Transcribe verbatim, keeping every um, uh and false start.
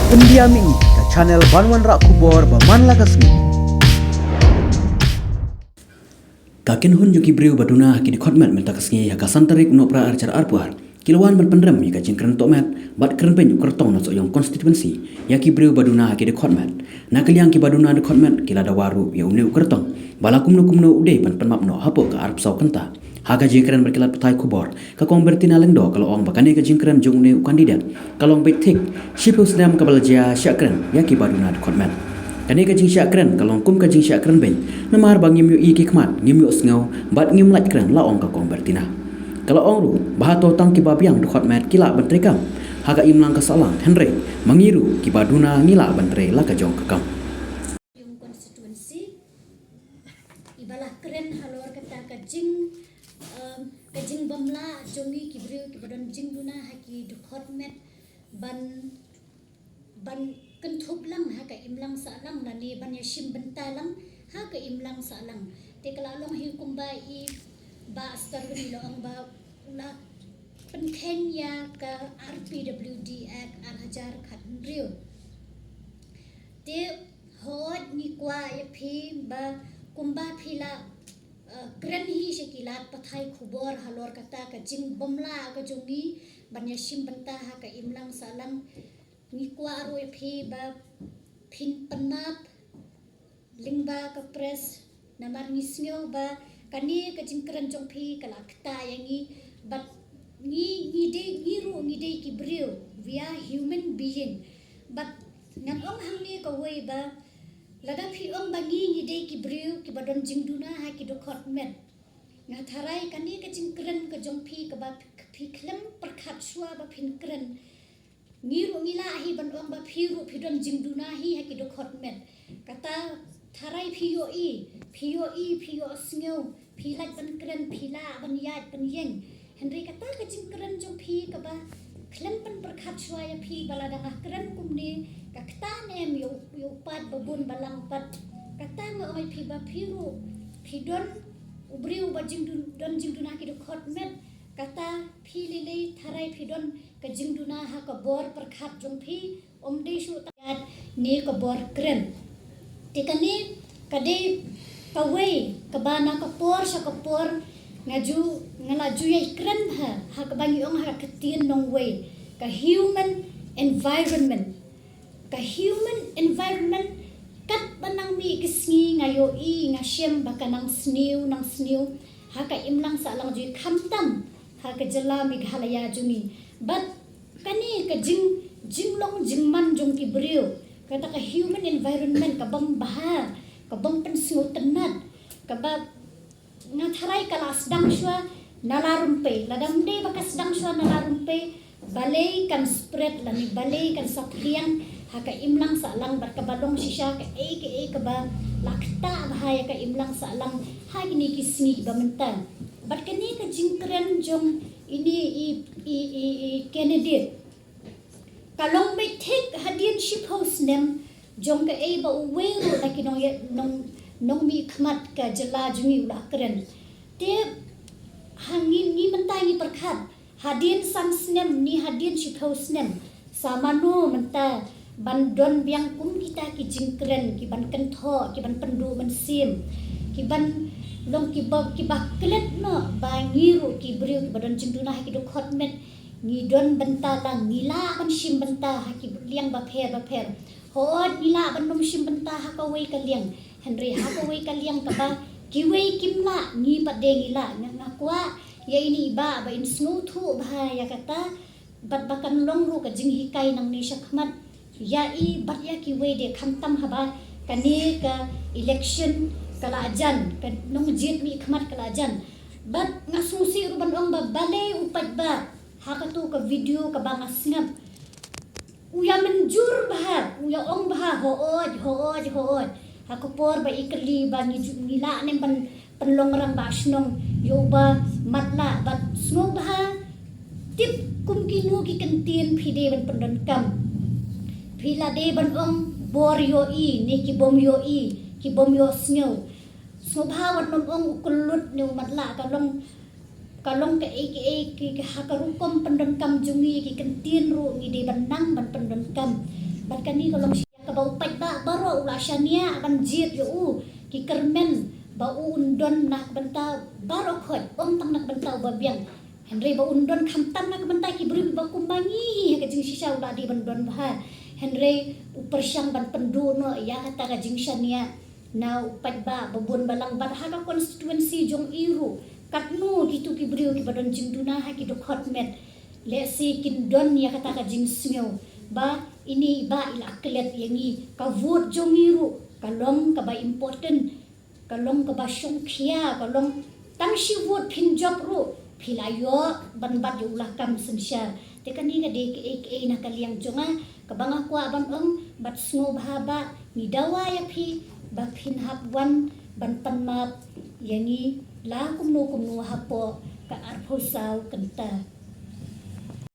Pyndiah ïa ngi ka channel ban wanrah khubor ba man la ka sngi. Ka kynhun jong ki briew ba duna ha ki dkhot met mynta ka sngi ha ka san tarik u Nohprah ar hajar arphew ar ki la wan ban pynrem ïa ka jingkren tohmet bad kren beiñ u kyrtong na Sohiong constituency ïa ki briew ba duna ha ki dkhot met. Na ka liang ki ba duna dkhot met ki la dawa ruh ïa une u kyrtong ba la kumno kumno u dei ban pynmap noh hapoh ka arphew saw kynta. Ha ka jingkren bad ki lad pathai khubor, ka Kong Bertina Lyngdoh ka la ong ba kane ka jingkren jong une u kandidet ka long beit thik shiphew snem kaba la jia shah kren ïa ki ba duna dkhot met. Kane ka jingshah kren ka long kum ka jingshah kren beiñ namar ba ngim ïohi ki khmat, ngim ïohsngew bad ngim lait kren, la ong ka Kong Bertina. Ka la ong ruh ba hato tang ki ba biang dkhot met ki lah ban trei kam ha ka imlang ka sahlang, hynrei ma ngi ruh ki ba duna ngi lah ban trei la ka jong ka kam. Yung constituency i ba la kren halor kata ka jing, um, ka jingbymlah jong ngi ki briew ki ba don jingduna ha ki dkhot met ban, ban kynthup lang ha ka imlang sahlang lane ban ïashim bynta lang ha ka imlang sahlang. Te ka la long hi kumba i Bah Starwin i la ong ba u la pynkheiñ ïa ka R P W D Act ar hajar khathynriew. Te hooid ngi kwah ïa phi ba kumba phi la, eh, kren hi sha ki lad pathai khubor halor kata ka jingbymlah ka jong ngi ban ïashim bynta ha ka imlang sahlang. Ngi kwah ruh ïa phi ba phin pynmap lyngba ka press, namar ngi sngew ba kane ka jingkren jong phi ka la ktah ïa ngi, bad ngi, ngi dei, ngi ruh ngi dei ki briew, we are human being. Bad ngan ong hangne kawei ba lada phi ong ba ngi, ngi dei ki briew ki ba don jingduna ha ki dkhot met, nga tharai kane ka jingkren ka jong phi kaba phi khlem pyrkhat shuwa ba phin kren. Ngi ruh ngi lah hi ban ong ba phi ruh phi don jingduna hi ha ki dkhot met. Kata tharai phi ïohi, phi ïohi, phi ïohsngew, phi lait ban kren, phi lah ban ïaid ban ïeng. Hynrei kata ka jingkren jong phi kaba khlem pynpyrkhat shuwa ïa phi ba lada nga kren kumne ka ktah ne em ïa u, ïa u paid ba bun ba lang pat. Kata nga ong ïa phi ba phi ruh phi don u briew ba jingdun, don jingduna ki dkhot met. Kata phi lei lei tharai phi don ka jingduna ha ka bor pyrkhat jong phi, ym dei shuh tang ïa ne ka bor kren. Te kane ka dei kawei kaba na ka por sha ka por nga ju, nga la ju ïai kren ha, ha kaba ngi ong ha ka ktien nongwei, ka human environment. Ka human environment, katba nang mih ka sngi nga ïohi, nga shem ba ka nang sniew, nang sniew ha ka imlang sahlang jong ngi, khamtam ha ka jylla Meghalaya jong ngi. Bad kane ka jing, jinglong jingman jong ki briew, kata ka human environment ka bym bha, ka bym pynsngewtynnat, kaba nga tharai ka la sdang shuwa na la rympei. Lada ym dei ba ka sdang shuwa na la rympei, balei kan spread lane balei kan saphriang ha ka imlang sahlang, bad kaba long shisha kaei kaei kaba la ktah bha ïa ka imlang sahlang ha kine ki sngi kiba mynta. Bad kane ka jingkren jong ine i, i, i, i candidate ka long beit thik hadien shiphew snem jong kaei ba uwei ruh na ki nong, nong, nongmihkhmat ka jylla jong ngi u la kren. Te ha ngi, ngi mynta ngi pyrkhat hadien san snem ne hadien shiphew snem, sa mano mynta ban don biang kum kita ki jingkren ki ban kynthoh, ki ban pynduh mynsiem, ki ban long kiba, kiba klet noh ba ngi ruh ki briew kiba don jingduna ha ki dkhot met ngi don bynta lang, ngi lah ban shim bynta ha ki liang bapher bapher. Hooid ngi lah ban ym shim bynta ha kawei ka liang, hynrei ha kawei ka liang kaba kiwei kim lah, ngi pat de ngi lah. Nga, nga kwah ïa ine i bah ba in sngewthuh bha ïa kata, bad ba kan long ruh ka jinghikai nangne shakhmat ïa i bad ïa kiwei de, khamtam haba kane ka election ka la jan, ka nongjied mihkhmat ka la jan. Bad nga sngewsih ruh ban ong ba balei u paidbah ha kato ka video kaba nga sngap u ïa mynjur bha, u ïa ong bha, hooid, hooid, hooid. Ha ka por ba i kylli ba ngi ju, ngi lah ne em ban pynlong rangbah shnong ïa u Bah Matlah, bad sngewbha tip kum kino ki kyntien phi dei ban pyndonkam. Phi la dei ban ong bor ïohi ne ki bym ïohi, ki bym ïohsngew. Sngewbha wat nym ong u kyllut ne u matlah, ka long, ka long kaei kaei ki, ki ha ka rukom pyndonkam jong ngi, ki kyntien ruh ngi dei ban nang ban pyndonkam. Bad kane ka long shi ïa kaba u paidbah baroh u la shaniah ban jied ïa u, ki kyrmen ba u un don na ka bynta baroh khoit, ym tang na ka bynta u babiang. Hynrei ba un don khamtam na ka bynta ki briew ba kumba ngi hi ha ka jingshisha u la dei ban don bha. Hynrei u pyrshang ban pynduh noh ïa kata ka jingshaniah na u paidbah ba bun balang bad ha ka constituency jong i ruh. Katno kito ki briew kiba don jingduna ha ki dkhot met. Lehse kin don ïa kata ka jingsngew ba ine i bah i la klet ïa ngi, ka vote jong ngi ruh ka long kaba important, ka long kaba shongkhia, ka long tang shi vote phin jop ruh phi la ïoh ban bat ïa u lakam synshar. Te kane ka dei kaei kaei na ka liang jong nga kaba nga kwah ban ong bad sngewbha bah ngi dawa ïa phi ba phin hap wan ban pan map ïa ngi la kumno kumno hapoh ka arphew saw kynta.